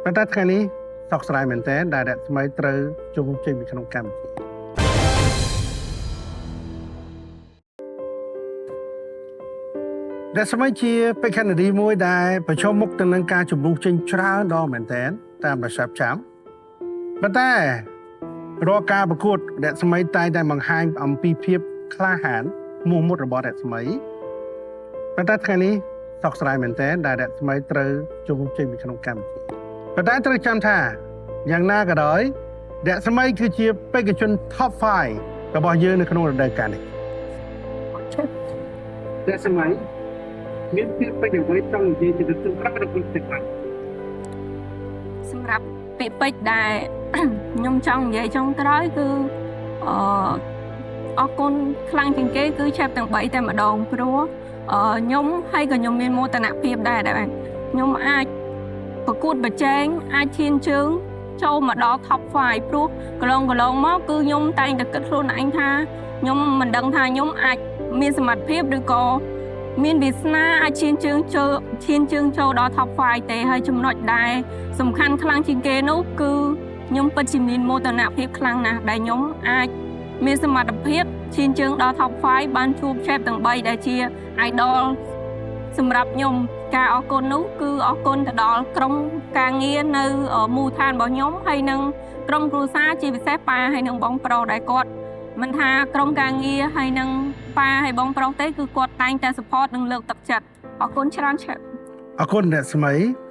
ប៉ុន្តែថ្ងៃនេះសោកស្ដាយមែនទែនដែលរស្មីត្រូវជុំចេញពីក្នុងកម្មវិធីរស្មីជាបេក្ខនារីមួយដែលប្រឈមមុខទៅនឹងការជំរុះចេញច្រើនដងមែនទែនតាមប្រសាប់ចាំប៉ុន្តែរាល់ការប្រកួតរស្មីតែងតែបង្ហាញអំពីភាពក្លាហានមោះមុតរបស់រស្មីប៉ុន្តែថ្ងៃនេះសោកស្ដាយមែនទែនដែលរស្មីត្រូវជំរុះចេញពីក្នុងកម្មវិធីប៉ុន្តែត្រូវចាំថាយ៉ាងណាក៏ដោយរស្មីគឺជាបេក្ខជន top 5របស់យើងនៅក្នុងរដូវកាលនេះរស្មីមានពាក្យពេចន៍អ្វីចង់និយាយទៅដល់ប្រាប់ដល់คุณទេបាទ សម្រាប់ពាក្យពេចន៍ដែល ខ្ញុំចង់និយាយចុងក្រោយគឺអឺអរគុណខ្លាំងជាងគេគឺឆេបទាំង3តែម្ដងព្រោះខ្ញុំហើយក៏ខ្ញុំមានមោទនភាពដែរដែលខ្ញុំអាចប្រកួតប្រជែងអាចឈានជើងចូលមកដល់ top 5ព្រោះកន្លងកន្លងមកគឺខ្ញុំតែងតែគិតខ្លួនឯងថាខ្ញុំមិនដឹងថាខ្ញុំអាចមានសមត្ថភាពឬក៏មានវាសនាអាចឈានជើងចូលឈានជើងចូលដល់ top 5ទេហើយចំណុចដែល សំខាន់ខ្លាំងជាងគេនោះគឺខ្ញុំពិតជាមានមោទនភាពខ្លាំងណាស់ដែលខ្ញុំអាចមានសមត្ថភាពឈានជើងដល់ top 5បានជួបឆេបទាំង3ដែលជា idol សម្រាប់ខ្ញុំការអរគុណនោះគឺអរគុណទៅដល់ក្រុមការងារនៅមូលដ្ឋានរបស់ខ្ញុំហើយនិងក្រុមគ្រួសារជាពិសេសប៉ាហើយនិងបងប្រុសដែលគាត់មិនថាក្រុមការងារហើយនិងប៉ាហើយបងប្រុសទេគឺគាត់តែងតែ support និងលើកទឹកចិត្តអរគុណច្រើនឆេប អរគុណអ្នកស្មី។